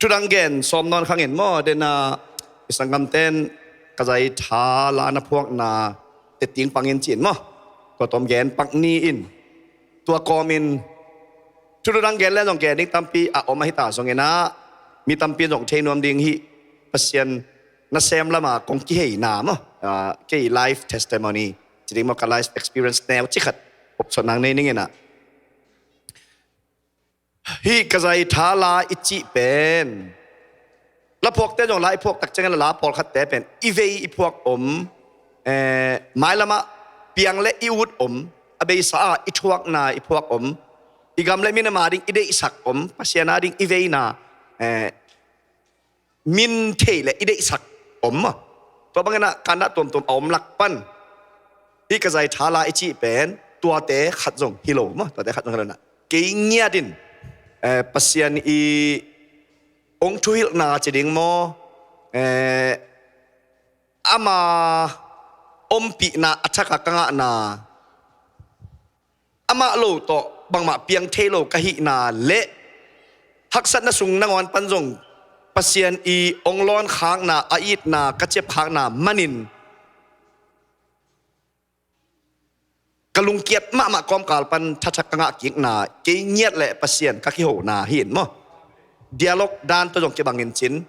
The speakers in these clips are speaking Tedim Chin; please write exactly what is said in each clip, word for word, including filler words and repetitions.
Thudang gen sawm nawn khang in maw, den a i sanggamten ka zai tha la na phuakna te ting pangin ci-in maw, tua tawm gen pak ni in. Tua kawmin thudang gen le zong gen ding tampi a om ahi ta zongin ah, mi tampi zong thei nuam ding hi, Pasian nasem lama kong kiheina maw, ah, kei life testimony ci ding maw, ka life experience neu ci khat option nang nei ning in ah. Hih ka zai tha la i cih pen, la phuakte zong la i phuak tak ciangin la, la pawlkhatte pen i vei i phuak om, eh, mailamah piang le i ut om, a beisa ah i thuakna i phuak om, i gam le minam a ding i deihsak om, Pasian a ding i veina, eh, min thei le i deihsak om maw. Tua bangin ah kanah tuamtuam a om lak pan hih ka zai tha la i cih pen tuate khat zong hi lo maw, tuate khat zong hi lo in ah, kei ngiat in, eh, Pasian i ong thuhilhna ci ding maw, eh, ama ompihna a thak a ka ngahna, amah lo tawh bangmah piang thei lo ka hihna le haksatna sung nangawn pan zong Pasian i ong lawn khakna, a itna ka ciap khakna manin ka lungkiat mahmah kawmkal pan thathak ka ngah kikna, kei ngiat le Pasian ka kihona hi in maw. Dialogue dan tawh zong kibangin cin,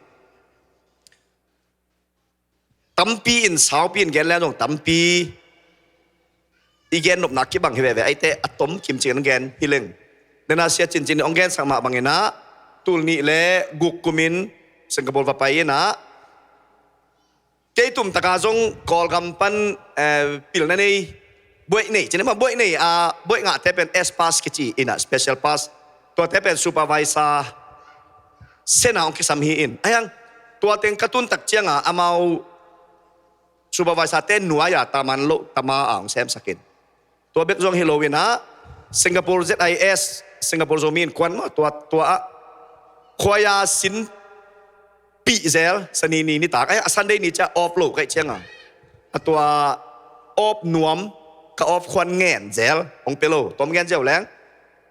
tampi in saupi in gen le zong tampi i gen nopna kibang hi veve, aite a tom kim cing gen hi leng. Nena sia cincin ong gensak mah bangin ah, tul nih le guk kumin Singapore va pai in ah, kei tumtaka zong Kawlgam pan, eh, pilna nei, buaih nei, cine ma buaih nei, ah, buaih ngahte pen S pass kici in ah, special pass, tuate pen supervisor sena ong kisam hi in. Ahiang, tua teng ka tun tak cianga amau supervisor te nuai-a taman lo tama a ong semsak in. Tua bek zong hi lo in ah, Singapore Z I S, Singapore Zomi Innkuan maw, tua, tua ah khuaia sin pih zel, Sanini nitak, eh, a Sunday ni cia off lo kaih cianga, a tua off nuam, ka off khuan ngen zel ong pia lo, tom ngen ziau leng.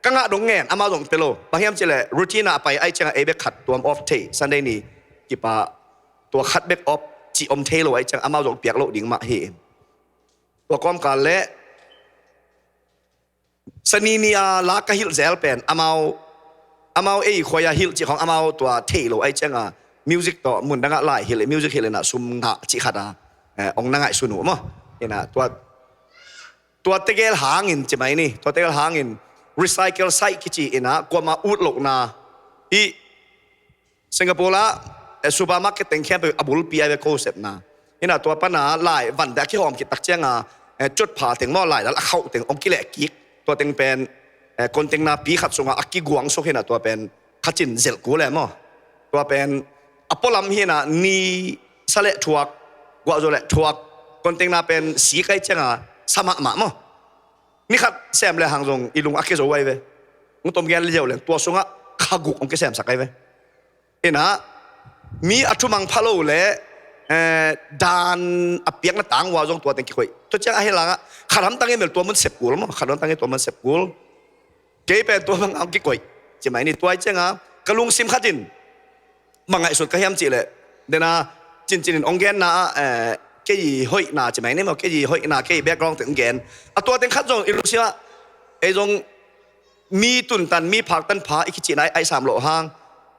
Ka ngah dong ngen, amau zong pia lo. Bang hiam cileh, routine ah a pai aih cianga ei bek khat tuam off thei, Sunday ni kipa tua khat bek off ci om thei lo aih cianga amau zong piak lo ding mah hi. Tua kawmkal le Sanini a la ka hilh zel pen amau, amau ei khuaia hilh cih khawng amau tua thei lo aih cianga music tawh mun dangah lai hilh, music hilh in ah sum ngah cih khat a, eh, ong na ngaihsun uh maw. In ah tua, tua tegel hangin ci mai ni, tua tegel hangin recycle site kici in ah kuama ut lohna hi. Singapore ah, eh, supermarket teng khempeuh a bulpi ai ve ko sepna. In ah tua pana lai vante a kihawm khit tak cianga, eh, cutpha teng maw, lai lal a khauh teng ong kileh kik. Tua teng pen, eh, container pi khat sunga a kiguang suk hi in ah tua pen khacin zelh kul e maw. Tua pen a pualam hi in ah ni sa le thuak, guahzo le thuak, container pen sik aih cianga sa mahmah maw. Ni khat sem le hang zong i lung a kizo ai ve. Ong tom gen liau leng tua sungah khaguk ong kisemsak ai ve. In ah mi a thumang pha lo le, eh, dan a piakna tang ua zong tua teng kikhoih. Tua ciang a hi langah khat hamtang i mel tua mun sep kul maw, khat hamtang i tua mun sep kul. Kei pen tua bang a ong kikoih ci mai ni. Tua aih cianga ka lungsim khat in bang ngaihsut ka hiam cihleh, dena cincin in ong genna ah, eh, kei hoihna ci mai ni maw, kei hoihna, kei background teng ong gen. A tua teng khat zong i lungsim ah ei zong mi tuntan, mi phaktan pha i kicihna aih sam loh hang,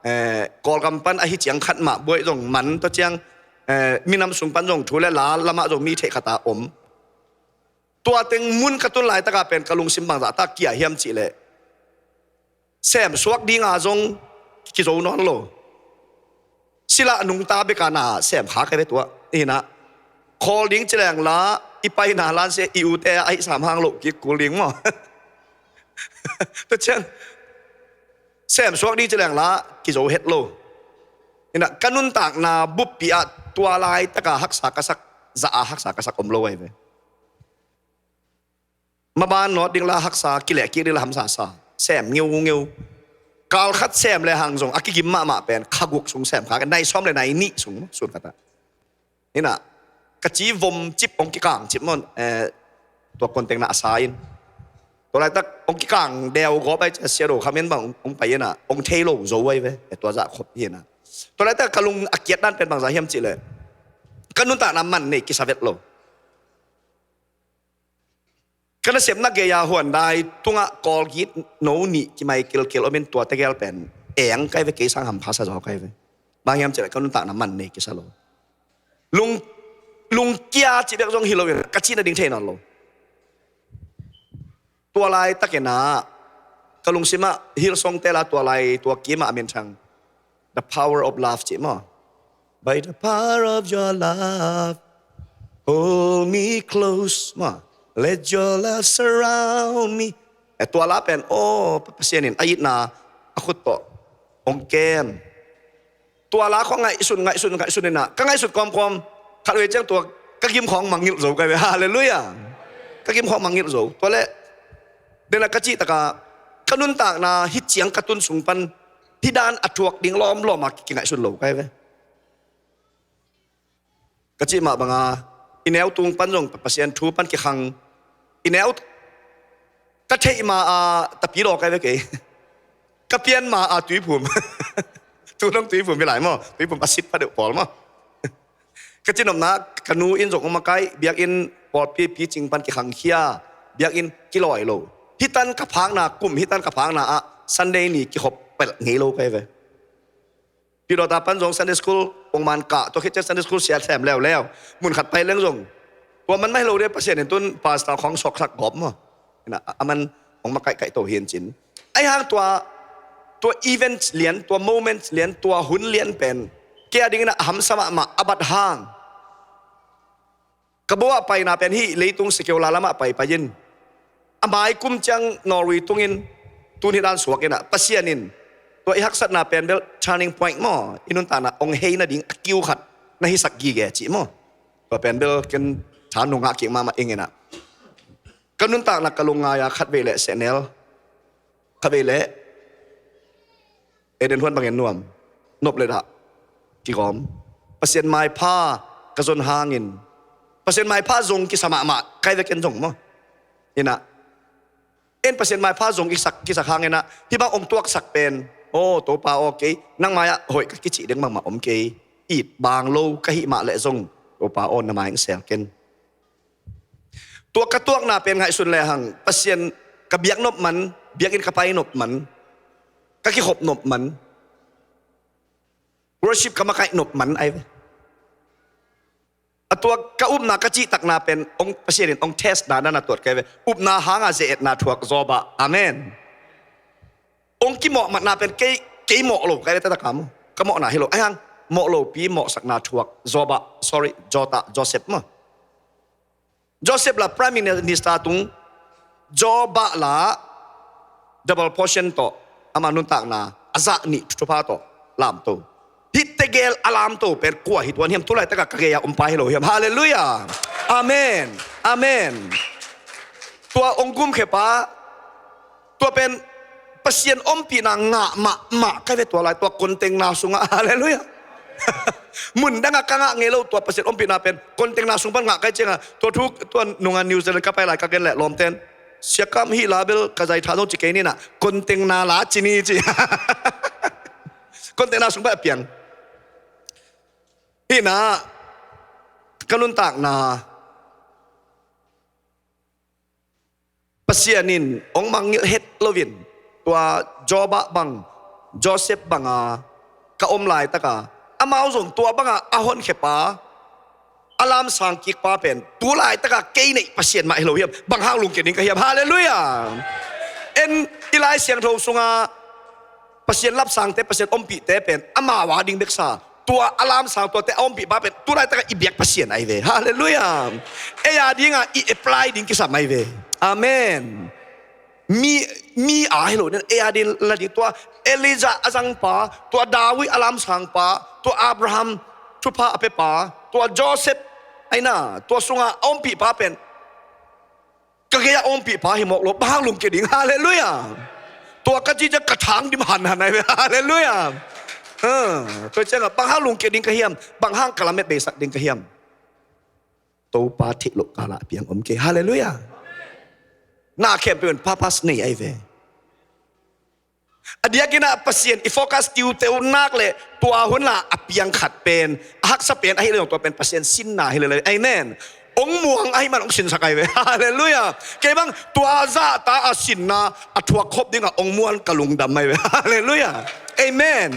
eh, Kawlgam pan ahi ciang khat mah buaih zong man, tua ciang, eh, minam sung pan zong thu le la lamah zong mi theih khat a om. Tua teng mun ka tun laitaka pen ka lungsim bangzah ta kia hiam cihleh, sem suak dinga zong kizo nawn lo. Sila nungta beka na sem kha ka ve tua. Hi in ah khawl ding ci leng la i paina lansia i ute a aih sam hang lo kik kul ding maw. Tua ciang sem suak ding ci leng la kizo het lo. In ah ka nuntakna buppi ah tua laitaka haksa ka sak, za a haksa ka sak om lo ai ve. Maban nawt ding la haksa, kilehkik ding la hamsa sa. Sem ngeungeu. Kal khat sem le hang zong a kigim mahmah pen khaguk sung sem kha, nai sawm le nai nih sung sun khat ah. Hi in ah ka ci vom cip ong kikang cip maw, eh, tua container a sa in. Tua laitak ong kikang deu gawp ai cia sia do khamen bang ong pai in ah ong thei lo zo ai ve. Eh, tua zah khop hi in ah. Tua laitak ka lung a kiat dan pen bangzah hiam cihleh, ka nuntakna man nei kisa vet lo. Ka nasepna gei-a Hyundai tungah Colgate no nih kimai kilkil omin tua tegel pen eng kai ve, kei sang hampha sa zaw kai ve. Bang hiam cihleh ka nuntakna man nei kisa lo. Lung, lungkia cih bek zong hi loin ka cih nading thei nawn lo. Tua laitakin ah ka lungsimah Hillsong tela tua lai tua kimah a minthang, The Power of Love cih maw. By the power of your love, hold me close, maw. Let your love surround me. Eh, tua la pen, oh, Pasian in a itna a khut tawh hong kem. Tua la khawng ngaihsun, ngaihsun, ngaihsun inah ka ngaihsut kawmkawm, khatvei ciang tua ka gim khawng mangngilh zo kai ve. Halleluiah. Ka gim khawng mangngilh zo. Tua leh, denah ka cih takah ka nuntakna hih ciang ka tun sung pan hih dan a thuak ding lawmlawm a kingaihsun lo kai ve. Ka cih mah banga i neu tung pan zong Pasian thu pan kikhang. I neu ka theih ma a tapi daw kai ve kei. Ka pian ma a tuiphum. Tu dong tuiphum hi lai maw, tuiphum a sit pha deuh pawl maw. Ka cinopna, ka nu in zong hong makaih, biakinn pawlpi picing pan kikhangkhia, biakinn kilawi lo. Hih tan ka phakna, kum hih tan ka phakna ah Sunday ni kikhop pelh ngei lo kai ve. Pidawta pan zong Sunday school hong man kah, tua khit ciang Sunday school sia them leuleu. Mun khat pai leng zong tua man mah hi lo ding, Pasian in tun pastor khawng suaksak gawp maw. Inah a man hong makaihkaih to hi in cin. Ahi hang tua, tua event lian, tua moment lian, tua hun lian pen kei a dingin a hamsa mahmah a bat hang. Ka bawah paina pen hih leitung sekeula lamah paipai in, a mai kum ciang Norway tungin tun hih dan suak inah Pasian in tua i haksatna pen bel turning point maw, i nuntakna hong hei nading a kiu khat na hisak gige cih maw. Tua pen bel ken tha nungah kik mahmah ing inah ka nuntakna ka lungngai-a khatvei leh sehnel, khatvei leh Eden huan bangin nuam, nop le dah kigawm. Pasian maipha ka zon hangin, Pasian maipha zong kisa mahmah kai ve ken zong maw. Inah en Pasian maipha zong kisak, kisak hang inah hih bang hong tuaksak pen, aw Topa aw, kei nang mai-ah hoih ka kicih ding bangmah om kei. It bang lo ka hih mah leh zong Topa aw, na mai hong sel ken. Tua ka tuakna pen ngaihsun lehang Pasian ka biak nop man, biakinn ka pai nop man, ka kikhop nop man, worship ka makaih nop man ai ve. A tua ka upna ka cihtakna pen hong, Pasian in hong test na na tuat kai ve. Upna hanga ze-etna thuak Job ah. Amen. Hong kimawh matna pen kei, kei mawh lo kai ve, taktak a maw. Ka mawhna hi lo. Ahi hang mawh lopi mawhsakna thuak Job ah, sorry, Job ah, Joseph maw. Joseph la Prime Minister tung, Job ah la double portion tawh, ama nuntakna a zah nih thupha tawh lamto. Hih tegel a lamto pen kua hi tuan hiam, tu laitakah ka gei-a om pa hi lo hiam. Halleluiah. Amen. Amen. Tua hong gumkhepa, tua pen Pasian ompihna ngah mahmah kai ve tua lai, tua container sungah. Halleluiah. Mun dangah ka ngah ngei lo tua Pasian ompihna pen container sung pan ngah kai ciangah, tua thu, tua nunga New Zealand ka pai lai ka gen leh lawmten, Sia Kam, hih la bel ka zai tha zong ci kei ni nah, container la ci ni ci. Container sung pan a piang. Hih nah ka nuntakna Pasian in hong mangngilh het loin, tua Job ah bang, Joseph banga ka om laitaka amau zong tua banga a honkhepa, a lamsang kikpa pen tu laitaka kei neih Pasian mah hi lo hiam? Bang hang lungkia ding ka hiam? Halleluiah. En, i Lai Siangtho sunga Pasian lapsangte, Pasian ompihte pen amau a ding beksa, tua a lamsang tuate a ompihpa pen tu laitaka i biak Pasian ahi ve. Halleluiah. Ei a dinga i apply ding kisam ahi ve. Amen. Mi, mi a hi lo nen, ei a ding la ding, tua Elijah a zangpa, tua David a lamsangpa, tua Abraham thupha a pepa, tua Joseph aina, tua sunga a ompihpa pen ka gei a ompihpa hi mawk lo, bang hang lungkia ding? Halleluiah. Tua ka ci ciang ka thang dim hanhan ahi ve. Halleluiah. Ha, tua ciangah bang hang lungkia ding ka hiam? Bang hang ka lamet beisak ding ka hiam? Topa theih loh kalah piang om kei. Halleluiah. Na khempeuh in purpose nei ahi ve. A diakin ah Pasian i focus tiuteu nak le tua hun la a piang khat pen, a haksa pen ahi le zong tua pen Pasian sinna hi lel ei ve. Amen. Ong muang ahi man ong sinsak ahi ve. Halleluiah. Kei bang tua zahta a sinna a thuak khop dingah ong muan ka lungdam ahi ve. Halleluiah. Amen.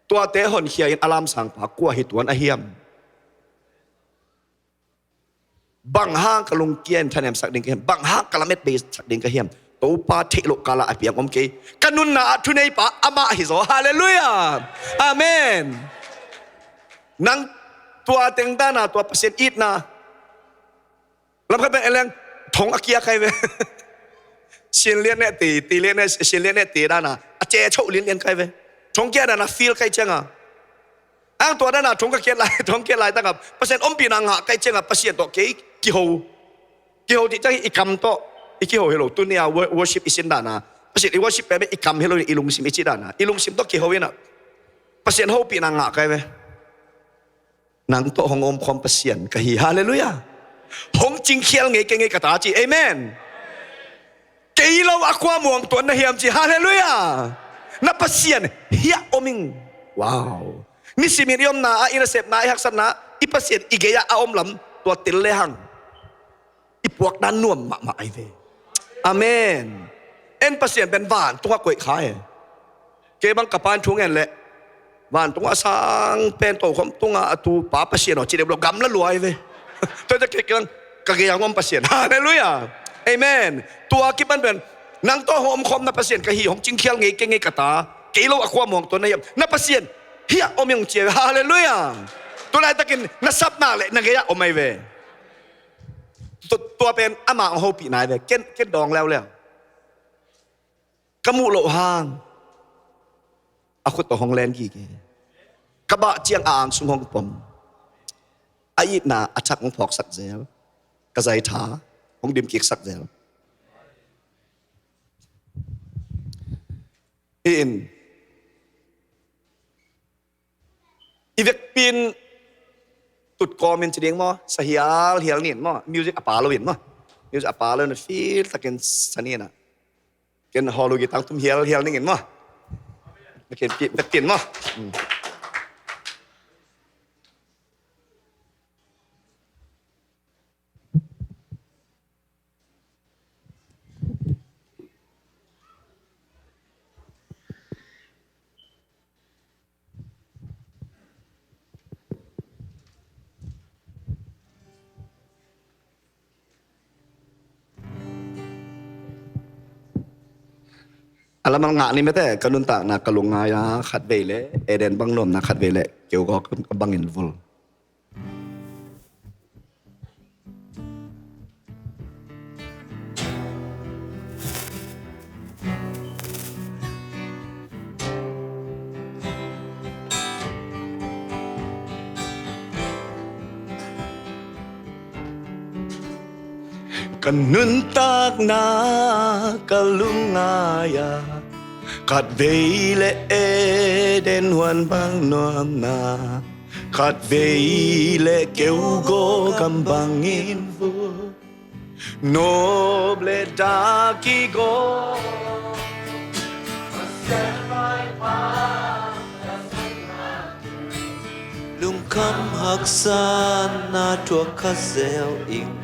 Tuate honkhia in a lamsangpa kua hi tuan a hiam? Bang hang ka lungkia in thanemsak ding ka hiam? Bang hang ka lamet beisak ding ka hiam? Topa theih loh kala a piang om kei. Ka nunna ah thuneipa amah hi zaw. Halleluiah. Amen. Nang tua teng dana tua Pasian itna lamkhat pen en leng thong a kia kai ve. Sin lian ne ti, ti lian ne, sin lian ne ti dana a ce choh lian lian kai ve. Thong kia dana feel kai cianga ang tua dana thong ka kiat lai, thong kiat lai taka Pasian ompihna ngah kai cianga Pasian tawh kei kiho. Kiho ti ciang i kam tawh i kiho hi lo. Tunia wor-, worship i sin dana Pasian i worship peme i kam hi lo, i lungsim i ci dana i lungsim tawh kiho ina Pasian hopihna ngah kai ve. Nang tawh hong omkhawm Pasian ka hi. Halleluiah. Hong cingkhial ngei kei ngei ka ta ci. Amen. Kei lo a kua muang tuan na hiam ci. Halleluiah. Na Pasian hiah om ing. Wow. Nisimin i omna ah i nasepna i haksatna i Pasian i gei-ah a om lam tua tel le hang i puakna nuam mahmah ahi ve. Amen. En Pasian pen vantungah koih kha e. Kei bang ka pan thu ngen leh vantungah a sang pen tokhom tungah a tupa Pasian aw ci deuh lo gamla luai ve. Tua ita kei kiang ka gei ang om Pasian. Halleluiah. Amen. Tua kipan pen nang tawh hong omkhawm na Pasian ka hi, hong cingkhial ngei kei ngei ka ta. Kei lo a kua muang tuan na hiam? Na Pasian hiah om ing ci e. Halleluiah. Tulaitakin na sapna le na gei-ah om ahi ve. Tu-, tua pen ama hong hopihna ahi ve. Ken, ken dawng leuleu. Ka muh loh hang a khut tawh hong len gige. Ka bah ciang a ang sung hong pom. A itna a thak hong phawksak zel. Ka zaitha hong dimkiksak zel. Hi in. I vekpi in tut kawmin ci ding maw? Sa hial hial nin maw? Music a pa lo in maw? Music a pa lo in feel takin sa nin ah. Ken hawlu gitang tum hial hial ning in maw? Vekpi, vekpi in maw? Hmm. A lamal ngah ni mete, ka nuntakna ka lungngai a khatvei le Eden bang nuamna khatvei le keu gawk ka bangin vul. Ka nuntakna ka lungngai a khatvei le Eden huan bang nuamna, khatvei le keu gawk a bangin vul. Nop le dak i gawm. Lungkham haksatna thuak kha zel ing.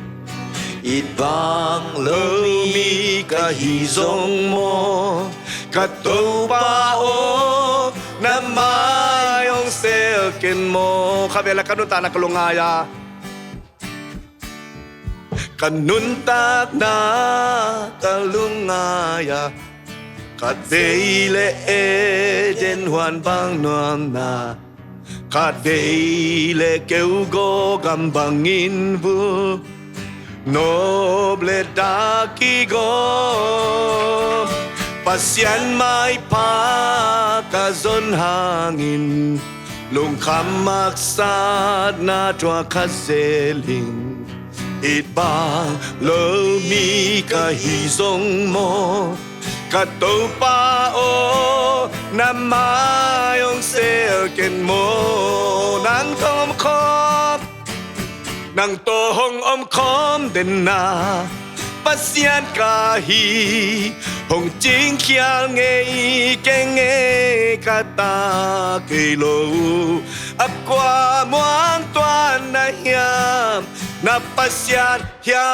It bang lo mi ka hi zong maw, ka Topa aw, na mai hong sel ken maw. Khatvei le ka nuntakna ka lungngai a, ka nuntakna ka lungngai a, khatvei le Eden huan bang nuamna, khatvei le keu gawk a bangin vul. Nop le dak i gawm. Pasian maipha ka zon hangin, lungkham haksatna thuak kha zel ing. It bang lo mi ka hi zong maw, ka Topa aw, na mai hong sel ken maw. Nang tawh hong omkhawm, nang tawh hong omkhawm denna Pasian ka hi. Hong cingkhial ngei kei ngei ka ta kei lo. A kua muang tuan na hiam, na Pasian hia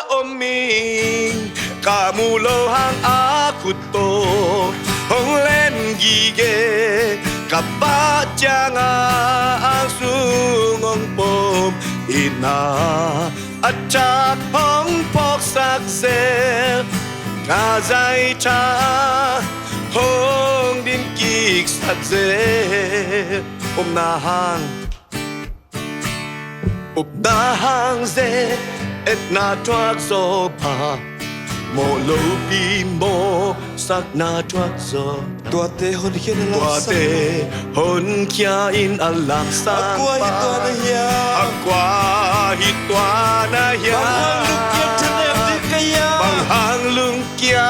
om ing. Ka mu lo hang a khut tawh hong len gige, ka pah ciangah ang sung hong pom. Itna a thak hong phawksak zel, ka zaitha hong dim kiksak zel. Upna hang, upna hang zel, etna thuak zaw pha, mawh lopi mawhsakna thuak zaw. Tuate honkhia in a lamsang, tuate honkhia in a lamsang, a kua hi tuan a hiam, a kua hi tuan a hiam. Bang hang lungkia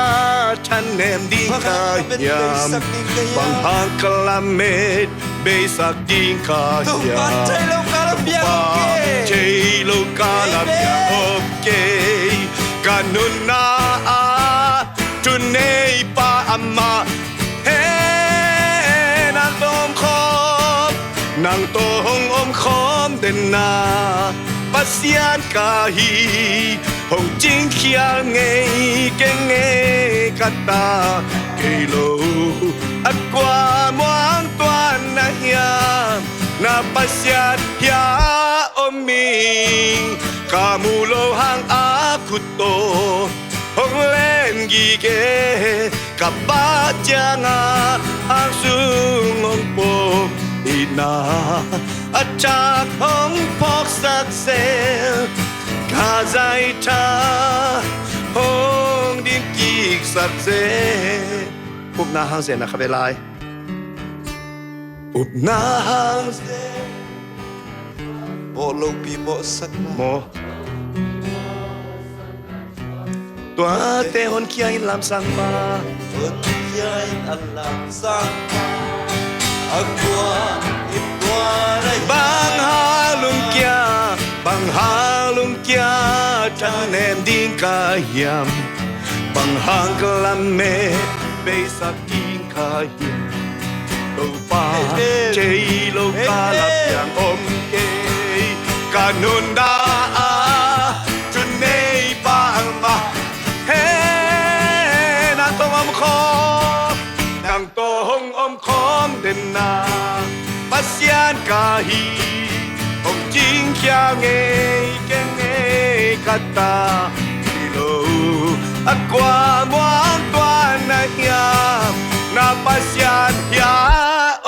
thanem ding ka hiam, bang hang lungkia thanem ding ka hiam, bang hang ka lamet beisak ding ka hiam. Topa, thei lo ka la piang om kei, thei lo ka la piang om kei. Ka nunna ah thuneipa amah, he, nang tawh om khawm, nang tawh hong om khawm den na. Pasian ka hi, hong cingkhial ngei kei ngei ka ta kei lo. A kua muang tuan na hiam, na Pasian hia om ing. Ka mu lo hang a khut tawh hong len gige, ka pah ciangah ang sung hong pom. Itna a thak hong phawksak zel, ka zaitha hong dim kiksak zel. Upna hang zel na kha ve lai. Upna hang zel, mawh lopi mawhsakna, mawh. Tuate honkhia in lamsang pha, honkhia in a lamsang pha, a kua hi tuan a hiam. Bang hang lungkia, bang hang lungkia thanem ding ka hiam, bang hang ka lamet beisak ding ka hiam. Topa, thei lo ka la piang om kei. Ka nunna ah thuneipa amah, he, nang tawh om khawm, nang tawh hong om khawm den na. Pasian ka hi, hong cingkhial ngei kei ngei ka ta kei lo. A kua muang tuan na hiam, na Pasian hia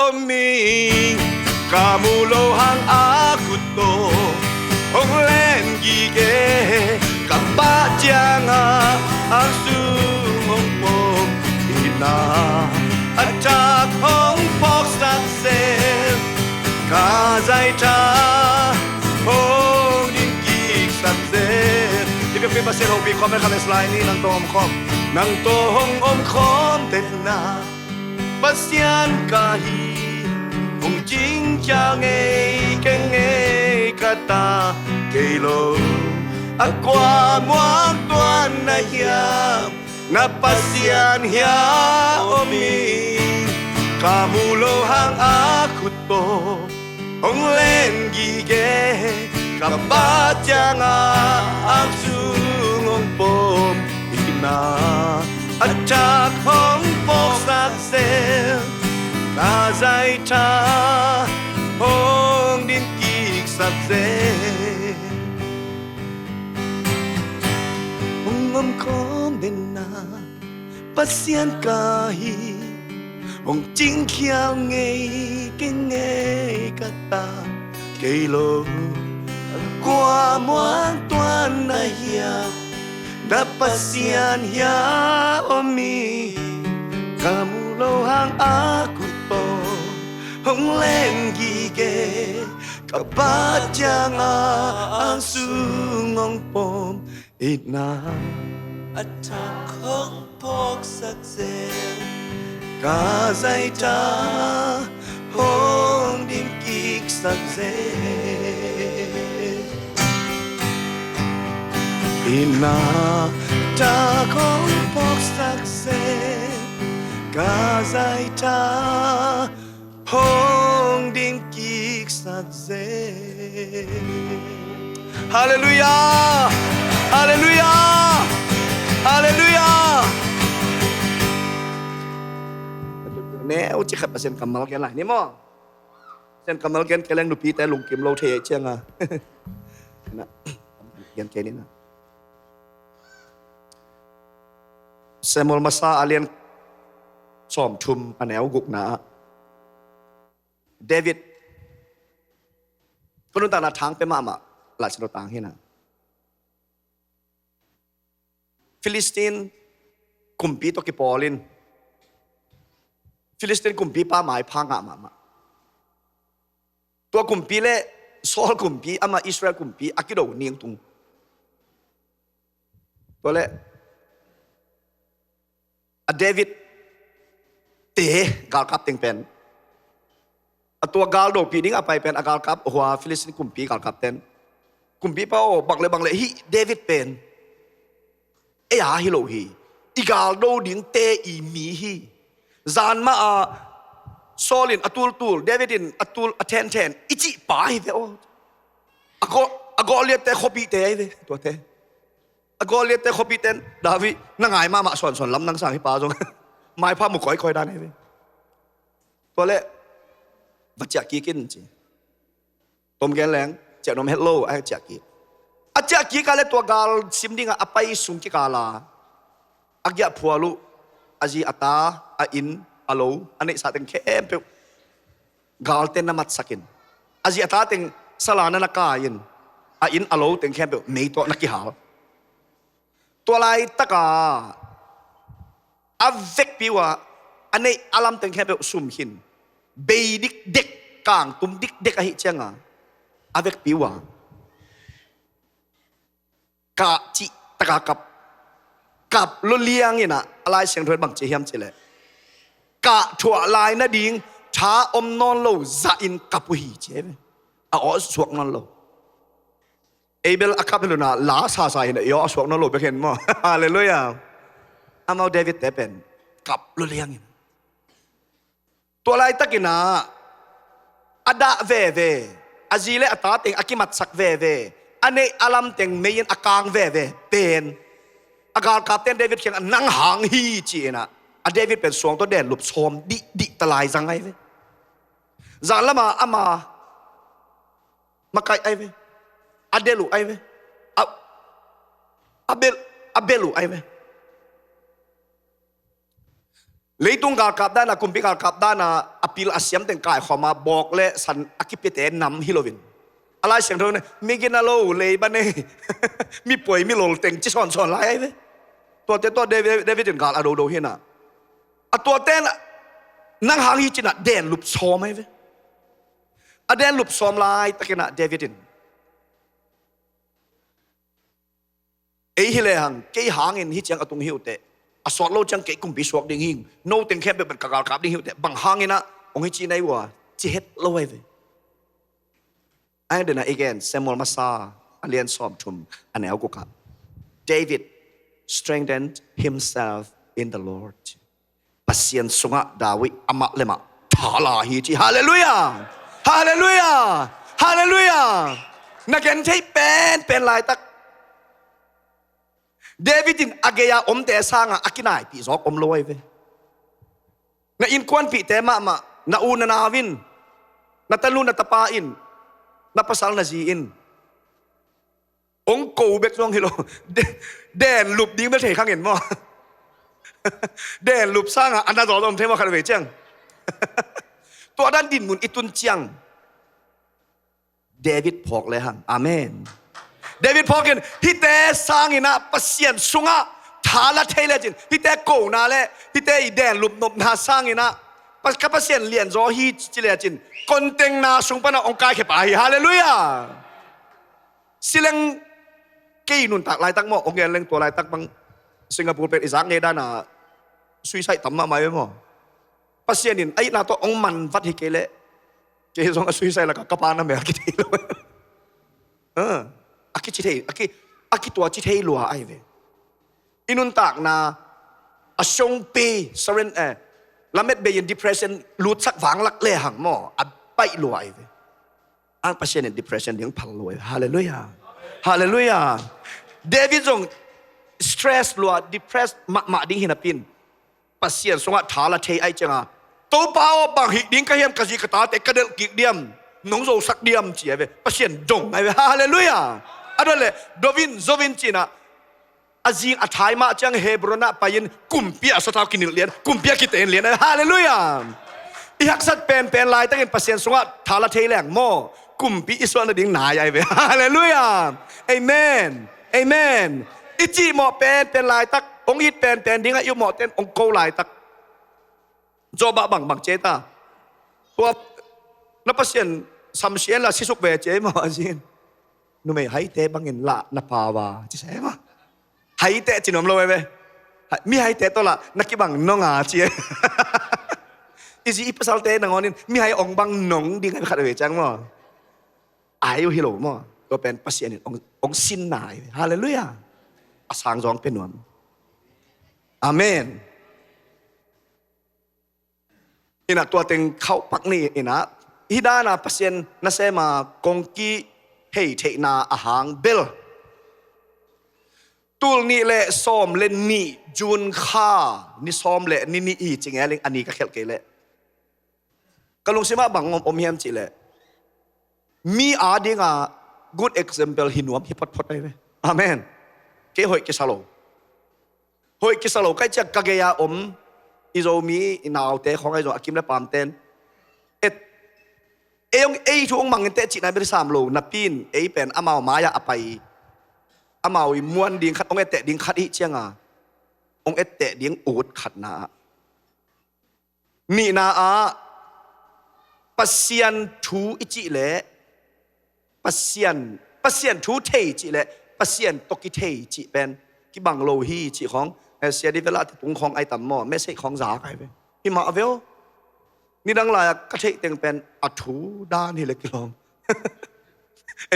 om ing. Ka mu lo hang a khut tawh hong len gige, ka pah ciangah ang sung hong pom. Itna a thak hong phawksak zel, ka zaitha hong dim kiksak zel. Hih biakpi Pasian hopih khawm le kha le slai ni. Nang tawh hong om khawm, nang tawh hong om khawm den na. Pasian ka hi, hong cingkhial ngei kei ngei ka ta kei lo. A kua muang tuan na hiam, na Pasian hia om ing. Ka mu lo hang a khut tawh hong len gige, ka pah ciangah ang sung hong pom. Itna a thak hong phawksak zel, ka zaitha hong dim kiksak zel. Hong om khawm den na. Pasian ka hi, hong cingkhial ngei kei ngei ka ta kei lo. Kua muang tuan na hiam, na Pasian hia om ing. Ka mu lo hang a khut tawh hong len gige, ka pah ciangah ang sung hong pom. Itna a thak hong phawksak zel, ka zaitha hong dim kiksak zel. Itna Tak hong phawksak zen, ka zaita hong dim kiksak zen. Halleluiah! Halleluiah! Halleluiah! Neu ci khat Pasian kammal gen lai ni maw. Pasian kammal gen kei leng nupite lungkim lo thei cianga. Gen kei ni na. Samuel masa a lian sawmthum a neu gukna ah David, ka nuntakna thang pia mahmah Lai Siangtho tang hi na. Philistine kumpi tawh kipawlin, Philistine kumpipa maipha ngah mahmah. Tua kumpi le Saul kumpi, ama Israel kumpi a kido ningtung. Tua le a David te galkap teng pen, a tua galdopi ding a pai pen a galkap hua Philistine kumpi galkap ten, kumpipa aw, bang le bang le hih David pen ei a hi lo hi. I galdo dingte i mi hi. Zan mah a Saul in a tultul, David in a tul a thenthen i cih pa hi ve aw. A Go-, a Goliath te khuapihte ahi ve tuate. A Goliath te khuapihte in, David, na ngai mahmah suansuan lam nang sang hi pa zong. Maipha mu koikoi dan ahi ve. Tua le va ciah kik in ci. Tom gen leng ciah nuam het lo a ciah kik. A ciah kik a le tua gal sim dingah a pai sung kikal a a giahphual uh a zi a ta, a inn a lo, a neihsa teng khempeuh galte na matsakin, a zi a ta teng sala na na kai-in, a inn a lo teng khempeuh mei tawh na kihal. Tua laitaka a vekpi uh a, a neih a lam teng khempeuh sum khin, bei dikdek, kangtum dikdek ahih cianga a vekpi uh a, kah cih taka kap, kap lua liangin ah, a Lai Siangtho in bang ci hiam cih leh, kah thuah lai nading tha om nawn lo zahin kap uh hi ci hi ve. A aw suak nawn lo. Abel a kap hi lo na, la sasa hi na, i aw a suak nawn lo bek hen maw. Halleluiah. Amau David te pen kap lua liangin, tua laitakin ah a dah veve, a zi le a ta teng a kimatsak veve, a neih a lam teng mei in a kang veve pen, a galkapte in David kiangah nang hang hi ci-in ah, a David pen suang tawh denlup sawm dihdih ta lai zang ahi ve. Zan lama ama makaih ahi ve. A del uh ahi ve. A, a bel, a bel uh ahi ve. Leitung galkap dana, kumpi galkap dana a pil a siam teng kaikhawma bawk le san a kipiate nam hi loin, a Lai Siangtho in migina lo lei ban ei, mi poi mi lol teng ci sawnsawn lai ahi ve. Tuate tawh David, David in gal a dodo hi na. A tuate in nang hang hi ci-in ah denlup sawm ahi ve. A denlup sawm laitakin ah David in, ei hi lehang kei hangin hih ciang a tung hi uh teh, a sawt lo ciang kei kumpi suak ding hi ing, no teng khempeuh pen ka galkap ding hi uh teh, bang hangin ah hong hi ci na hi uh a, ci het lo ahi ve. Ai dena i gen, Samuel masa a lian sawmthum a neu gukah, David strengthened himself in the Lord. Pasian sungah David amah le mah thala hi ci. Halleluiah! Halleluiah! Halleluiah! Na gen thei penpen laitak, David in a gei-a omte sangah a kinaipih zawk om lo ahi ve. Na innkuanpihte mahmah, na u na nau in, na tanu na tapa in, na pasal na zi in, hong ko bek zong hi lo. De-, denlup ding bel thei khang in maw. Denlup sangah a na zawh zong om thei maw khat vei ciang. Tua dan dinmun i tun ciang David phawk lehang. Amen. David phawk in, hihte sangin ah Pasian sungah tha la thei lecin, hihte kona le hihte i denlup nopna sangin ah, "Pas-, ka Pasian lianzaw hi," ci lecin, kontengna sung panah hong kaikhia pa hi. Halleluiah. Sileng kei nuntak laitak maw, hong gen leng tua laitak bang Singapore pen i zak ngei dana suicide tam mahmah ve maw. Pasian in a itna tawh hong man vat hi kei leh, kei zong a suicide lakah ka pa na mel kithei lo. Ah, a kici thei, a ki, a kitua ci thei lua ahi ve. I nuntakna a songpi surrender, eh, lamet bei in depression lutsak vanglak lehang maw, a baih lua ahi ve. Ang Pasian in depression ding phal lua ahi ve. Halleluiah. Halleluiah. David zong stress lua, depressed mahmah ding hi napi-in, Pasian sungah tha la thei ahih cianga, "Topa aw, bang hih ding ka hiam, ka zi ka tate ka delh kik diam, nong zosak diam?" ci ahi ve. Pasian dong ahi ve. Halleluiah. A dong leh, "Zo in, zo in," ci-in ah, a zing a thai mah ciang Hebron ah pai-in kumpi ah sathau kinilh lian, kumpi ah kiten lian ahi ve. Halleluiah. I haksat penpen laitakin Pasian sungah tha la thei leng maw, kumpi i suah nading nai ahi ve. Halleluiah. Amen. Amen. I cihmawh penpen laitak, hong it penpen dingah i upmawhte in hong ko laitak, Job ah bangbang ci ei ta. Tua na Pasian samsia inla sisuk ve ci ei maw, a zi in. Numei haite bangin lah na pau a, ci sa ei maw. Haite ci nuam lo ei ve. Hai, mi haite tawh lah na kibang nong a ci ei. I zi i pasalte nangawn in mi hai hong bang nong ding ahi ve, khat ve ciang maw. Ai uh hi lo maw. Tua pen Pasian in hong, hong sinna ahi ve. Halleluiah. A sang zong pia nuam. Amen. Inah tua teng khauhpak ni inah, hih dana Pasian nasema kong kihei theihna a hang bel, tul nih le sawm le nih June kha, ni sawm le ni nih hi ci ngeling, a ni ka khelh kei leh. Ka lungsimah bang om, om hiam cih leh, mi adinga good example hi nuam hi photphot ahi ve. Amen. Kei hoih kisa lo. Hoih kisa lo, ka hih ciang ka gei-a om i Zomi i naute khawng ahi zong, a kim le paamte in, et, ei hong, ei thu hong mang inteh cihna bel sam lo napi-in, ei pen amau mai-ah a pai, amau i muan ding khat, hong etteh ding khat ahih cianga, hong etteh ding ut khatna ah, nihna ah, Pasian thu i cih leh, Pasian, Pasian thu thei cih leh Pasian tawh kithei cih pen kibang lo hi cih khawng, eh, Sia Di Vela te tung khawng ai tam maw, message khawng zak ai ve. Hi mah ve aw. Nidang lai-a ka theih teng pen a thu dan hi leh kilawm.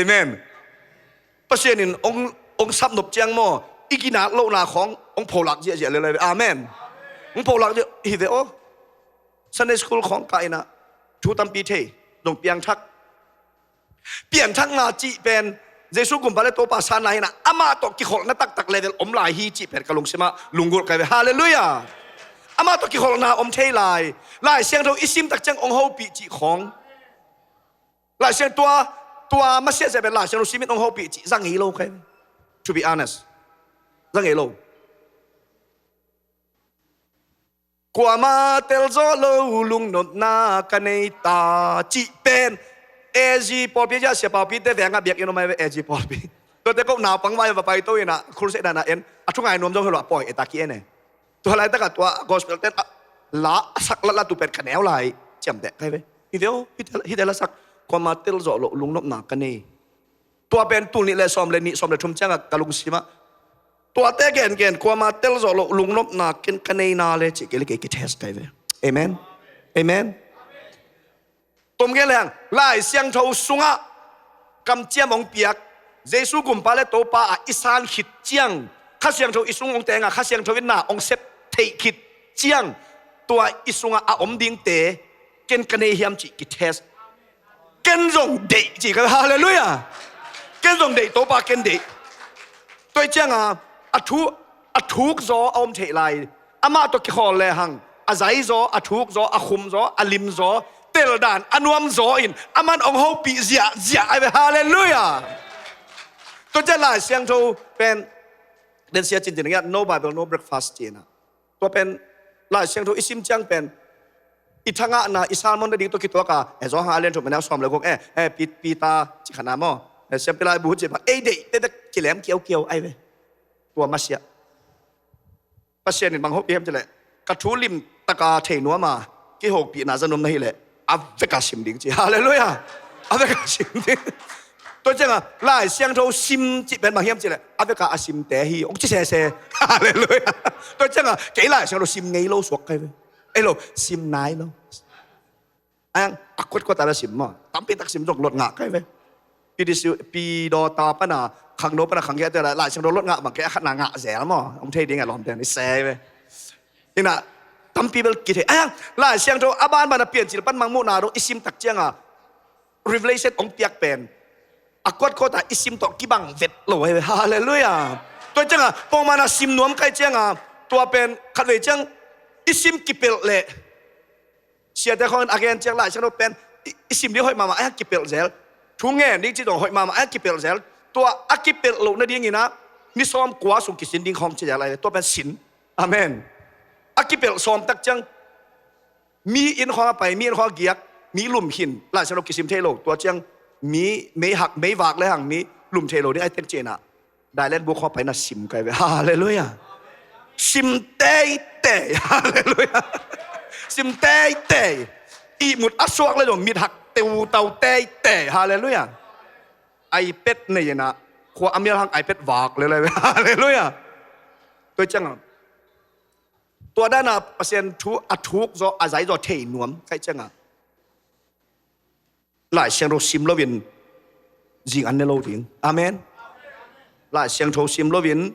Amen. Pasian in hong, hong sapnop ciang maw, i kinak lohna khawng hong pholak ziahziah lel ai ve. Amen. Hong pholak ziah hi ve aw. Sunday school khawng kah inah thu tampi thei, zong piangthak. Piangthakna cih pen Jesu Gumpa le Topa sanna hi-in ah, amah tawh kikholhna taktak level om lai hi cih pen ka lungsimah lunggulh ka hi ve. Halleluiah. Amah tawh kikholhna om thei lai. Lai Siangtho i sim tak ciang hong hopih cih khawng. Lai Siang tua, tua masiah zia pen Lai Siangtho sim in hong hopih cih za ngei lo ka hi ve. To be honest, za ngei lo. Kuamah telzawh lo lungnopna ka nei ta cih pen A G pawlpi, Sia Paupi te veng ah biakinn om ai ve, A G pawlpi. Tuate ko naupang vai va paito inah, crusade dan a en, a thu ngai nuam zong hi lo, a pawi e ta ki-en e. Tua laitak ah tua gospel ten a la a sak latlat tu pen ka neu lai ciamteh ka hi ve. Hite aw, hite, hite la sak, kuamah telzawh lo lungnopna ka nei. Tua pen tul nih le sawm le nih, sawm le thum ciangah ka lungsimah, tuate gengen, kuamah telzawh loh lungnopna ken ka neina le cih kei le kei kitest ka hi ve. Amen. Amen. Tom gen lehang, Lai Siangtho sungah kamciam hong piak, Jesu Gumpa le Topa ah i san khit ciang, Kha Siangtho i sung hong teng a, Kha Siangtho in na hong sep theih khit ciang, tua i sungah a om dingte ken ka nei hiam cih kitest. Ken zong deih ci ka, halleluiah. Ken zong deih, Topa ken deih. Tua hi cianga a thu, a thuk zaw a om theih lai. Amah tawh kikhawl lehang a zai zaw, a thuk zaw, a khum zaw, a lim zaw, teldan a nuam zaw in aman hong hopih ziahziah ai ve, halleluiah. Tua ciang Lai Siangtho pen, den sia cincin ngiat, no Bible, no breakfast ci-in ah. Tua pen Lai Siangtho i sim ciang pen i thangahna, i sermon nading tawh kituak a, e, Johan a lian thum a neu sawm le guk, e, e, Pi-, Peter ci khatna maw, e, Siampi Laibu ci bang, ei deih tektek kilem kiaukiau ai ve. Tua masiah Pasian in bang hopih hiam cih leh, ka thu limtaka thei nuam a, kihopihna za nuam na hih leh a veka sim ding ci. Halleluiah. A veka sim ding. Tua cianga Lai Siangtho sim cih pen bang hiam cih leh, a veka a simte hi, hong ci sese. Halleluiah. Tua cianga kei Lai Siangtho sim ngei lo suak ka hi ve. Ei lo, sim nai lo. Ang a kuatkuat a sim maw, tampi tak sim zong lot ngah ka hi ve. Pi disi, pi daw ta pana, khangno pana khang kia te la, Lai Siangtho lot ngah bang kia khat na ngah zel maw. Hong thei ding a lawmte ni se ve. Ina, tampi bel kithei. Ai, Lai Siangtho a banban a Piancil pan Mangmuhna dong i sim tak cianga Revelation hong piak pen a kuat kuat a i sim tawh kibang vet lo. Hallelujah. Tua cianga pongman a sim nuam kai cianga tua pen khatvei ciang i sim kipelh leh siate khawng in a gen ciang Lai Siangtho pen i, i sim ding hoih mahmah a kipelh zel. Thu ngen ding ci dong hoih mahmah a kipelh zel. Tua a kipelh loh nadingin ah ni sawm kua sung kisin ding khawng ci zel lai. Tua pen sin. Amen. A kipelh sawm tak ciang mi inn khawng a pai, mi inn khawng a giak, mi lum khin, Lai Siangtho kisim thei lo. Tua ciang mi mei hak, mei vak le hang mi lum thei lo ding ai tek cihna. Dailen buk khawng a pai na sim kai ve. Hallelujah. Sim teitei. Hallelujah. Sim teitei. Ihmut a suak le zong mit hak teutau teitei. Hallelujah. iPad nei ina khua a mial hang iPad vak le le. Hallelujah. Tua ciang tua dana Pasian thu a thuk zaw a zai zaw thei nuam kai cianga Lai Siangtho sim loin zing an ne lo ding. Amen. Lai Siangtho sim loin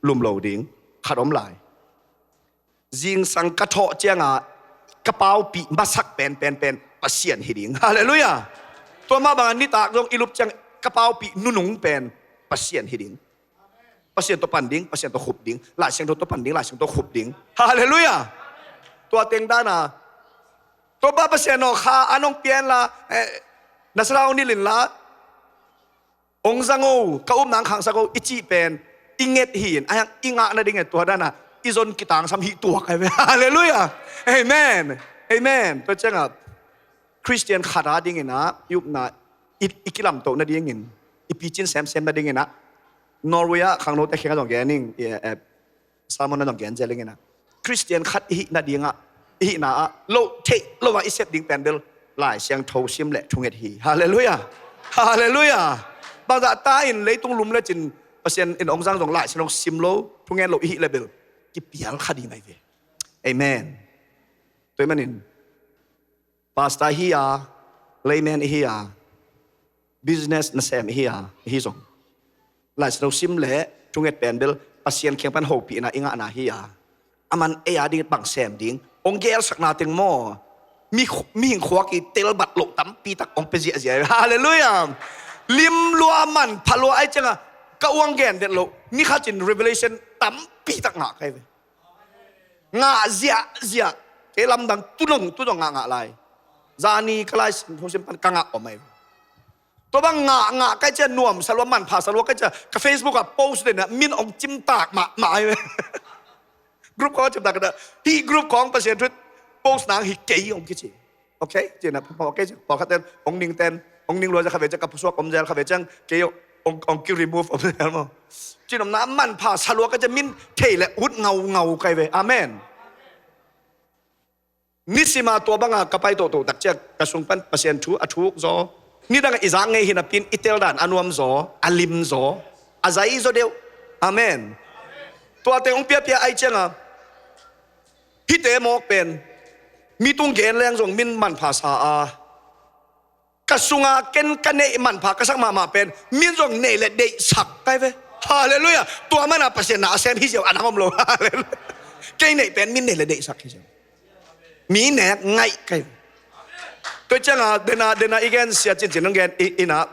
lum lo ding khat om lai. Zingsang ka thawh cianga ka paupih masak pen pen pen Pasian hi ding. Hallelujah. Tua mah banga nitak zong i lup ciang ka paupih nunung pen Pasian hi ding. Pasian tawh pan ding, Pasian tawh khup ding, Lai Siangtho tawh pan ding, Lai Siangtho tawh khup ding. Hallelujah. Tua teng dana Topa Pasian aw, kha an hong pian la, eh, na sala hong nilh in la, hong zang o, ka upna hong khangsak o i cih pen i nget hi in, a hiang i ngah nading e. Tua dana i zon kitangsam hi tuak ai ve. Hallelujah. Amen. Amen. Tua cianga Khristian khat a dingin ah i upna i, i kilamtoh nadingin, i picin semsem nadingin ah Norway ah khangnote kheng a zong gen ing, i, eh, Salmon na dong gen zel ing ina. Khristian khat i hih nadingah, i hihna ah loh theih lo ah i sep ding pen bel Lai Siangtho sim le thunget hi. Hallelujah. Hallelujah. Bangzah ta in leitung lum le cin Pasian in hong zang zong Lai Siangtho sim lo, thunget lo i hih le bel kipial kha ding ai ve. Amen. Tua manin Pastor hi a, layman hi a, business nasem hi a, hi zong Lai Siangtho sim le thunget pen bel Pasian kiang pan hopihna i ngahna hi a. Aman ei a ding bang sem ding hong gelsakna teng maw. Mi, mihing khuak i telbat loh tampi tak hong pia ziahziah. Hallelujah. Lim lua manpha lua ai cianga ka uang gen det loh ni khat in revelation tampi tak ngah kai ve. Ngah ziahziah. Kei lamdang tudong tudong ngah ngah lai. Zani ka Lai Siangtho sim pan ka ngah om ai. Tua bang ngah ngah kai cia nuam salua manpha salua kai cia ka Facebook ah post dena min ong cimtak mahmah ai. Group khawng cimtak ka da. Hih group khawng Pasian thu post nang hi kei ong kici. Okay? Cina pawlkhat ten ong ning ten ong ning lua cia kha ve cia ka pusuak om zel kha ve ciang kei ong, ong ki remove om zel maw. Cin om na manpha salua kai cia min thei le ut ngau ngau kai ve. Amen. Nisima tua banga ka pai tohtoh takcia ka sung pan Pasian thu a thuk zaw. Nidanga i zak ngei hinapi in i teldan a nuam zaw, a lim zaw, a zai zaw deuh. Amen. Tuate hong piapia ai cianga hihte mawk pen mi tung gen leng zong min manpha sa a ka sunga ken ka neih manpha ka sak mahmah pen min zong neih le deihsak kai ve. Halleluiah. Tua mana Pasian na a sem hi ziau a nang om lo. Halleluiah. Kei neih pen min neih le deihsak hi ziau. Mi nek ngaih kai ve. Tua cianga dena dena i gen sia cincin nong gen ina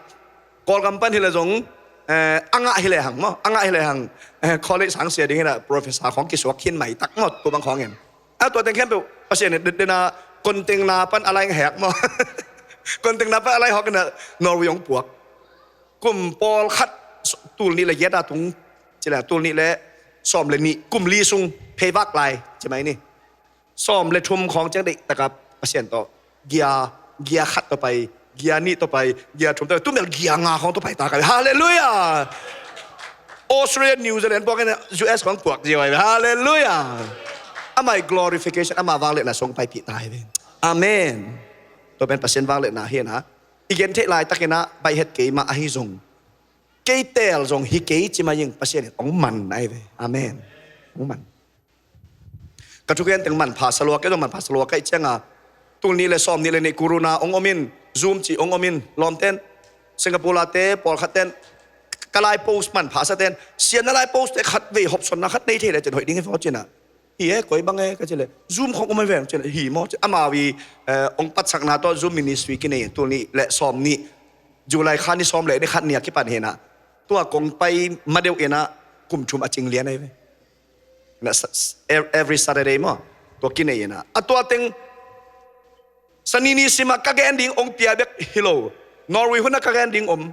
Kawlgam pan hi le zong a ngah hi le hang maw, a ngah hi le hang college sang sia ding hina professor khawng kisuak khin mai tak maw, tua bang khawng in. A tua teng khempeuh Pasian in dena kontengna pan a lai hek maw. Kontengna pan a lai hawk ina Norway hong puak. Kum pawlkhat tul nih le giat a tung cila tul nih le sawm le nih kum li sung pheivak lai cimai ni. Sawm le thum khawng ciang deih taka Pasian tawh gia, gia khat tawh pai, gia nih tawh pai, gia thum tawh pai, tumel gia nga khawng tawh pai ta kai. Halleluiah. Australia, New Zealand puak ina U S khawng puak zia vai. Halleluiah. Amai glorification ama vang le na song pai pi tai ve. Amen. Tua pen Pasian vang le na hi na i gen theih lai takina bai het kei ma ahi zong kei tel zong hi kei cimai ing Pasian in ong man ai ve. Amen. Ong man. Ka thugen teng manpha salua kei zong manpha salua kai cianga tul nih le sawm nih le nih corona ong omin Zoom ci ong omin lawmten Singapore ah te pawlkhat ten ka lai post manpha sa ten, "Sia, na lai post te khat vei hopsawnna khat nei thei leh cin hoih ding hi," ci-in ah. "Hi e, koi bang e?" ka cih leh, "Zoom khawng om hi veng," ci-in ah. "Hi maw?" ci-in amau i, eh, hong patsakna tawh Zoom ministry kinei in, tul nih le sawm nih, July kha ni sawm le ni khat ni a kipan hi-in ah, tua kong pai ma deuh in ah kum thum a cing lian ahi ve. Na sa-, s-, ev-, every Saturday maw, tua kinei in ah. A tua teng Sani ni sim ah ka gen ding hong pia bek hi lo. Norway hun ah ka gen ding om.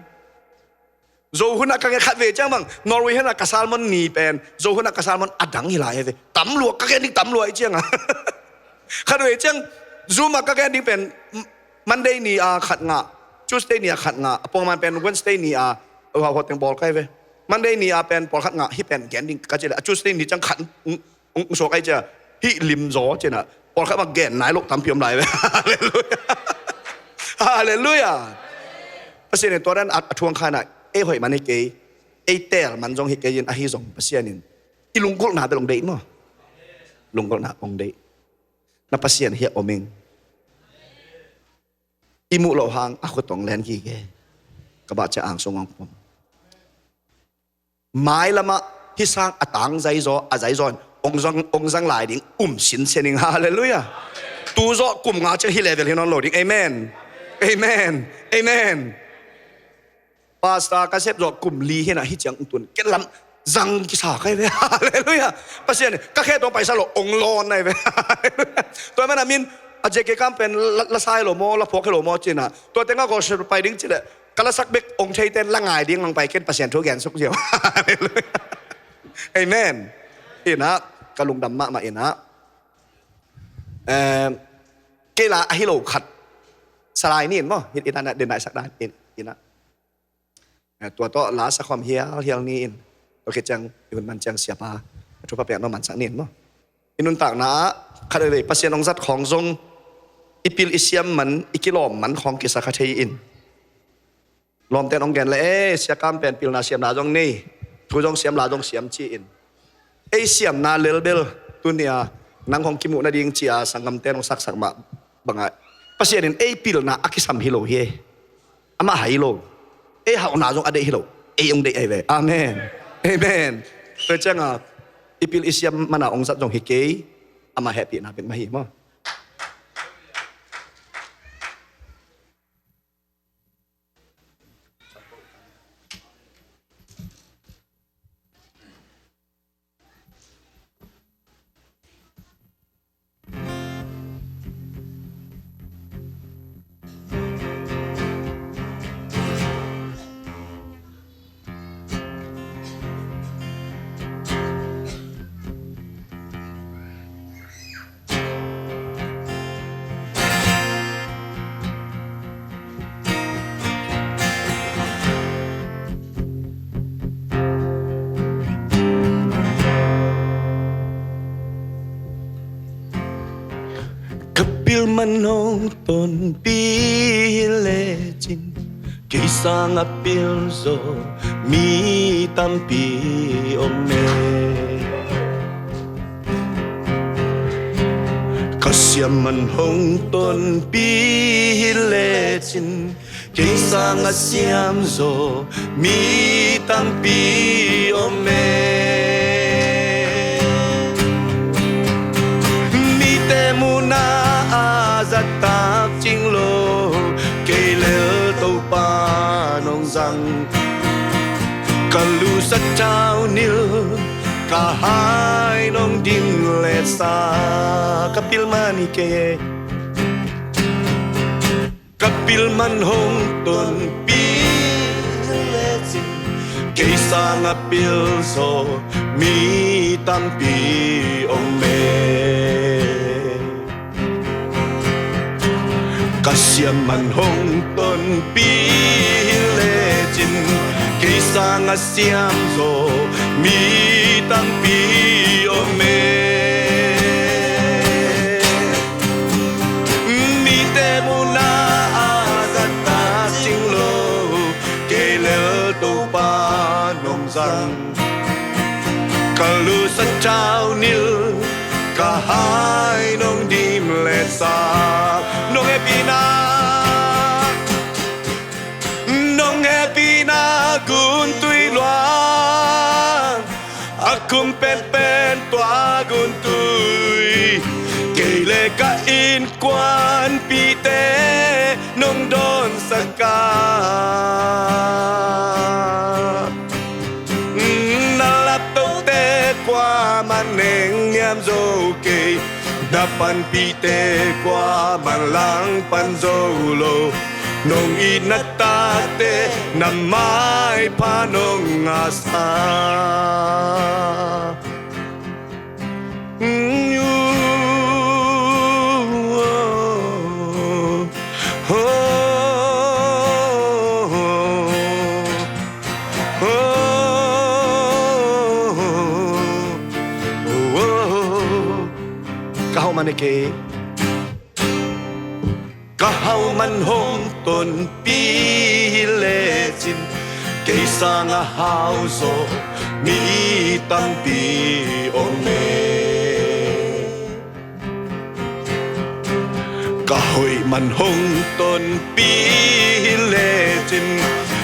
Zo hun ah ka gen, khatvei ciang bang, Norway hun ah ka sermon ni pen Zo hun ah ka sermon a dang hi lai ahi ve. Tam lua, ka gen ding tam lua ahih ciang a. Khatvei ciang Zoom ah ka gen ding pen M-, Monday ni a khat ngah, Tuesday ni a khat ngah, a pawlman pen Wednesday ni a, uh, hau teng bawl ka hi ve. Monday ni a pen pawlkhat ngah, hih pen gen ding ka cih leh, a Tuesday ni ciang khat, mm, mm, suak ahih ciang, hih lim zaw ci-in ah, pawlkhat bang gen nai loh tampi om lai ve. Halleluiah. Halleluiah. Pasian in tua dan a, a thuang kha-in ah, ei hoih man hi kei, ei teel man zong hi kei in, ahi zong Pasian in i lunggulhna bel hong deih maw. Lunggulhna hong deih. Na Pasian hiah om ing. I muh loh hang a khut hong len gige. Ka bah ciang ang sung hong pom. Mailam ah hih sang a tang zaizaw, a zaizaw in hong zang, hong zang lai ding um sinsen ing. Halleluiah. Tu zawh kum nga ciang hih level hi nawn lo ding. Amen. Amen. Amen. Pastor ka sep zawh kum li hi-in ah, hih ciang tun ken lam zang kisa ka hi ve. Halleluiah. Pasian, ka khe tawh paisa lo hong lawn na hi ve. Halleluiah. Tua manin a min, a J K Kam pen la, la sa hi lo maw, la phuak hi lo maw ci-in ah, tua teng ah gospel pai ding cih leh, ka lasak bek hong thei ten la ngai ding hong pai, ken Pasian thu gen suk ziau. Halleluiah. Amen. Hi-in ah, ka lungdam mahmah in ah. Em, kei la ahi lo khat. Salai ni in maw, hi-in ah, den nai sak dan in, in ah. Eh, tua tawh la sa khawm hialhial ni in. Tua khit ciang, i hun man ciang siapa a thupha piak nong mansak ni in maw. I nuntakna ah khatvei Pasian hong zat khawng zong, i pil i siam man, i kilawm man khawng kisa kha thei in. Lawmte'n hong gen leh, "Eh, Sia Kam pen pilna siamna zong nei, thu zong siam, la zong siam," ci-in. Ei siamna lel bel, tuni-a nang hong kimuh nading ci-a sanggamte'n hong saksak mah bangah, Pasian in ei pilna a kisam hi lo hi. Amah hai lo. Ei hauhna zong a deih hi lo. Ei hong deih ahi ve. Amen. Amen. Tua ciangah i pil i siam man-a hong zat zong hi kei. Amah hehpihna bek mah hi maw. Ka pil man hong tonpih hi lecin, kei sangah pil zaw mi tampi om e. Ka siam man hong tonpih hi lecin, kei sangah siam zaw mi tampi om e. Mite muhna a zahtak cing lo, kei lel Topa'n hong zang. Ka lu sathau nilh, ka hai nong dim letsa. Ka pil man hi kei e. Ka pil man hong tonpih lecin, kei sangah pil zaw mi tampi om e. Ka siam man hong tonpih hi lecin, kei sangah siam zaw mi tampi om e. Mite muhna a zahtak cing lo, kei lel Topa'n hong zang. Ka lu sathau nilh, ka hai nong dim letsa. Nong hehpihna, nong tui, kei le ka innkuanpihte nong dawnsak a. Na laptohte kuamah nengniam zo kei, na panpihte kuamah langpan zo lo. Nong itna tate na maipha nong ngahsa. Ka hauh man hi kei. Ka hauh man hong tonpih hi lecin, kei sangah hau zaw mi tampi om e. Ka hoih man hong tonpih hi lecin,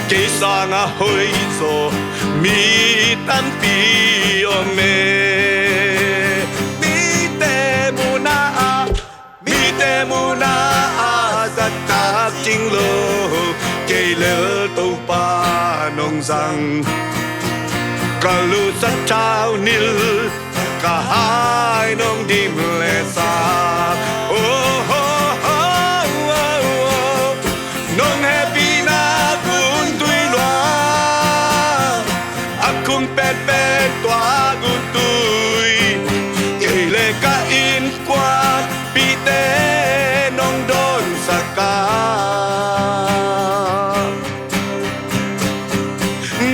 kei sangah hoih zaw mi tampi om e. Mite muhna ah, mite muhna ah zahtak cing lo, kei lel Topa nong zang. Ka lusat thaunilh, ka hai nong dim le sa. Oh, oh, oh, oh, oh. Nong hehpihna guntui luang, a kum penpen tua guntui, kei le ka innkuanpihte nong dawnsak a.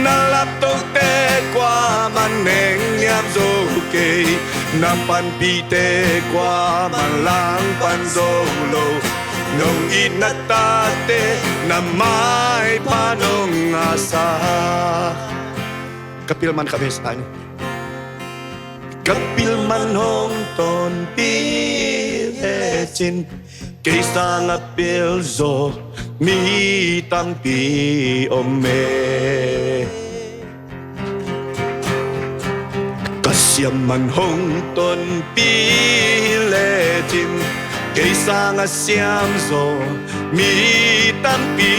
Na laptohte kuamah nengniam zo kei, na panpihte kuamah langpan zo lo. Nong itna tate na maipha nong ngahsa. Ka pil man ka besa ni. Ka pil man hong tonpih lecin, kei sangah pil zaw mi tampi om e. Ka siam man hong tonpih lecin, kei sangah siam zaw mi tampi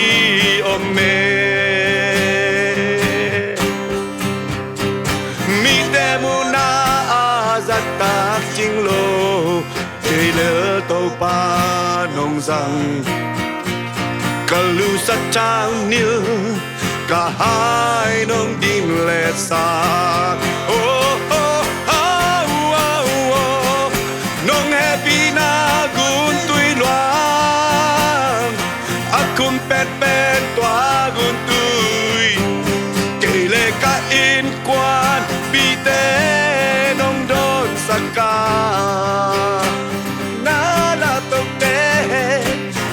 om e. Mite muhna ah zahtak cing lo, kei lel Topa nong zang. Ka lusat thaunilh, ka hai nong dim le sa. Oh, oh, oh, oh, oh. Nong hehpihna guntui luang, a kum penpen tua guntui, kei le ka innkuanpihte nong dawnsak a. Na laptohte,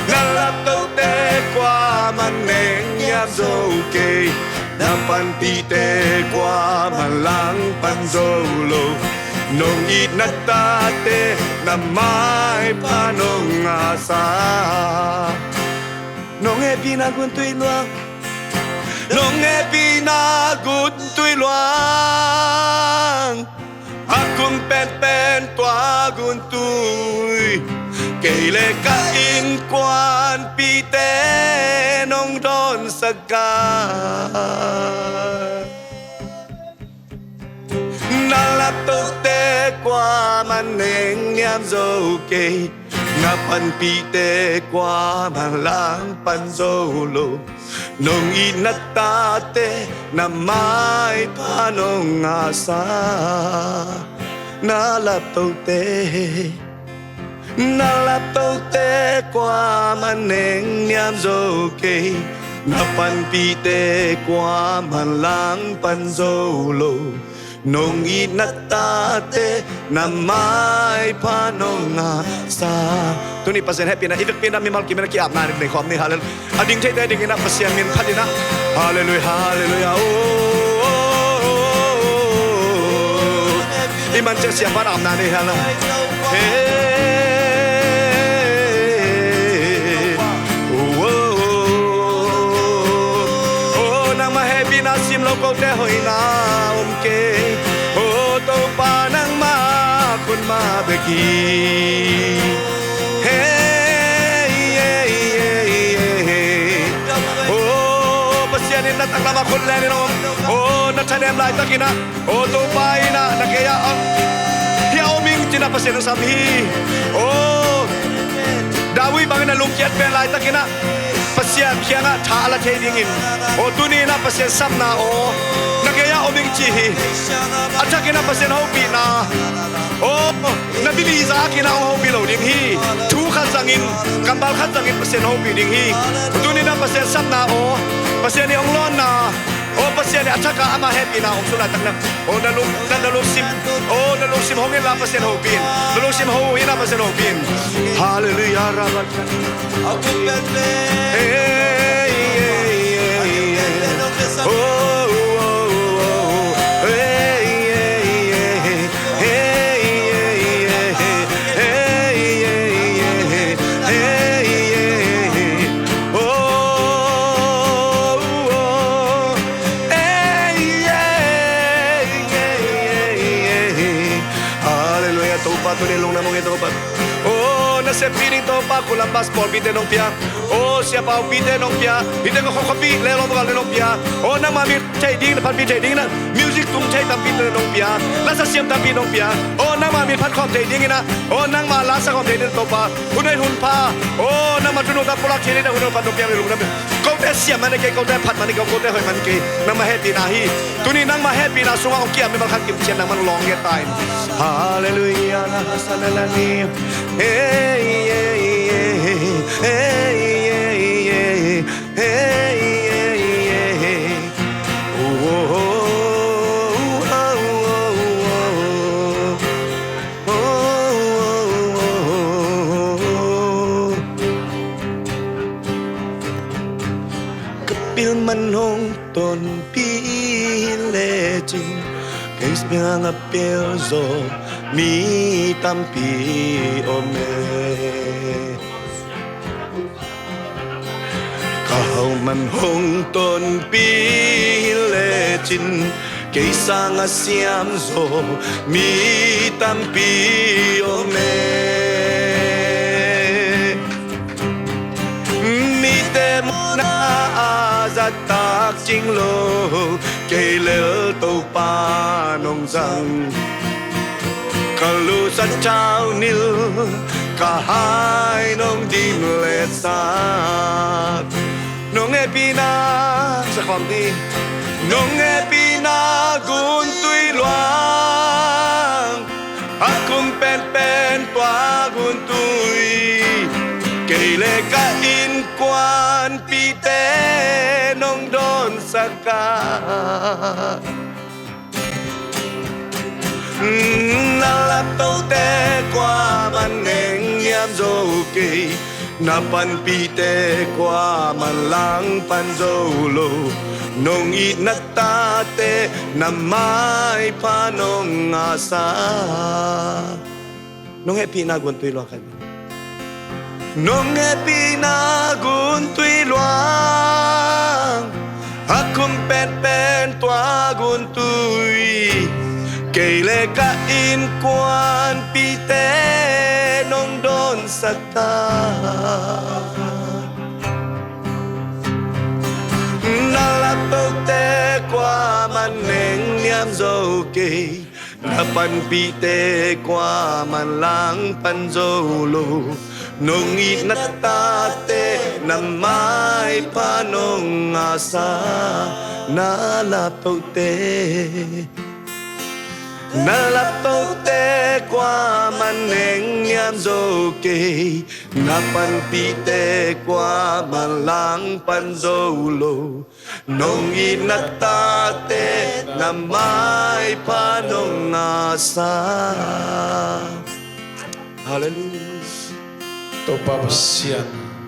na laptohte kuamah nengniam zo kei, na panpihte kuamah langpan zo lo. Nong itna tate na maipha nong ngahsa. Nong hehpihna guntui luang, nong hehpihna guntui luang, a kum penpen tua guntui, kei le ka innkuanpihte nong dawnsak a. Na laptohte kuamah nengniam zo kei, na panpihte kuamah langpan zo lo. Nong itna tate na maipha nong ngahsa. Na laptohte, na laptohte kuamah nengniam zo kei, na panpihte kuamah langpan zo lo. Nong itna tate na maipha nong ngahsa. Tuni Pasian hehpihna, i vekpi in ah mimal kim in ah ki-apna ding nei khawm ni. Halleluiah. A ding theite dingin ah Pasian min phat in ah. Halleluiah, halleluiah. Oh, oh, oh, oh. I man ciat siapa in ah apna nei. Halleluiah. Hey. Oh, oh, oh, oh. Oh, nangmah hehpihna sim lo kote hoihna om kei. Oh, Topa nangmah khut mah bek hi. Hei, hei, hei, hei. Oh, Pasian in na taklamah khut lenin hong om. Oh, na thanem laitakin ah, oh, Topa in ah na gei-ah, ah, hiah om ing ci-in ah Pasian hong sam hi. Oh, David bangin na lungkiat pen laitakin ah Pasian kiangah tha a la thei dingin, oh, tuni-in ah Pasian samna, oh, na gei-ah om ing ci hi. A thakin ah Pasian hopihna, oh, na bili zakin ah hong hopih lo ding hi. Thu khat zangin, kammal khat zangin Pasian hopih ding hi. Tuni-in ah Pasian samna, oh, Pasian i hong lawnna, oh, Pasian i a thakah amah hehpihna hong suah laitak na, oh, na lung, na, na lungsim, oh, na lungsim hong inla Pasian hopih in. Na lungsim ho inla Pasian hopih in. Halleluiah, Rabbi. Halleluiah, Topa, tuni lungdam hong hi Topa. Oh, na seppi ding Topa, Kulam Bas pawlpite nong pia. Oh, siapaupite nong pia. Hih teng a khuakhuapi, leilawm a valte nong pia. Oh, nangmah min theih ding, na phatpih theih ding na music tum thei tampite nong pia. Lasa siam tampi nong pia. Oh, nangmah min phat khawm theih dingin ah, oh, nangmah lasa khawm theih ding Topa, hun hoih hun pha, oh, nangmah thunung tawh pulak theih dingin ah hun hoih hun pha nong pia, lungdam. Kote siam mah hi kei, kote phat mah hi kei, kote hoih mah hi kei, nangmah hehpihna hi. Tuni nangmah hehpihna sungah hong kiam mi bang khat kimciat nangmah lawng nget ta in. Halleluiah, na hasanalani. Hey, hey, hey, hey, hey, hey, hey, hey, hey, hey. Oh, oh, oh, oh, oh, oh, oh. Ka pil man hong tonpih lecin, kei sang a pil zo mi tampi om e. Ka hau man hong tonpih lecin, kei sang a siam zo mi tampi om e. Mite muhna a zahtak cing lo, kei lel Topa nong zang. Ka lusa thaunil, ka hai nong dim lesak. Nong hehpihna, sa khawm ni. Nong hehpihna guntui luang, a kum penpen tua guntui, kei le ka innkuanpihte nong dawnsak ah. Na laptohte kuaman nengniam zo kei, na panpihte kuaman langpan zo lo. Nong itna tate na maipha nong ngahsa. Nong hehpihna guntui luang khat. Nong hehpihna guntui luang, a kum penpen tua guntui, kei le ka innkuanpihte nong dawnsak ta. Na laptohte kuaman nengniam zo kei, na panpihte kuaman langpan zo lo. Nong itna tate na maipha nong ngahsa. Na laptohte, na laptohte kuaman nengniam zo kei, na panpihte kuaman langpan zo lo. Nong itna tate na maipha nong ngahsa. Halleluiah. Topa Pasian,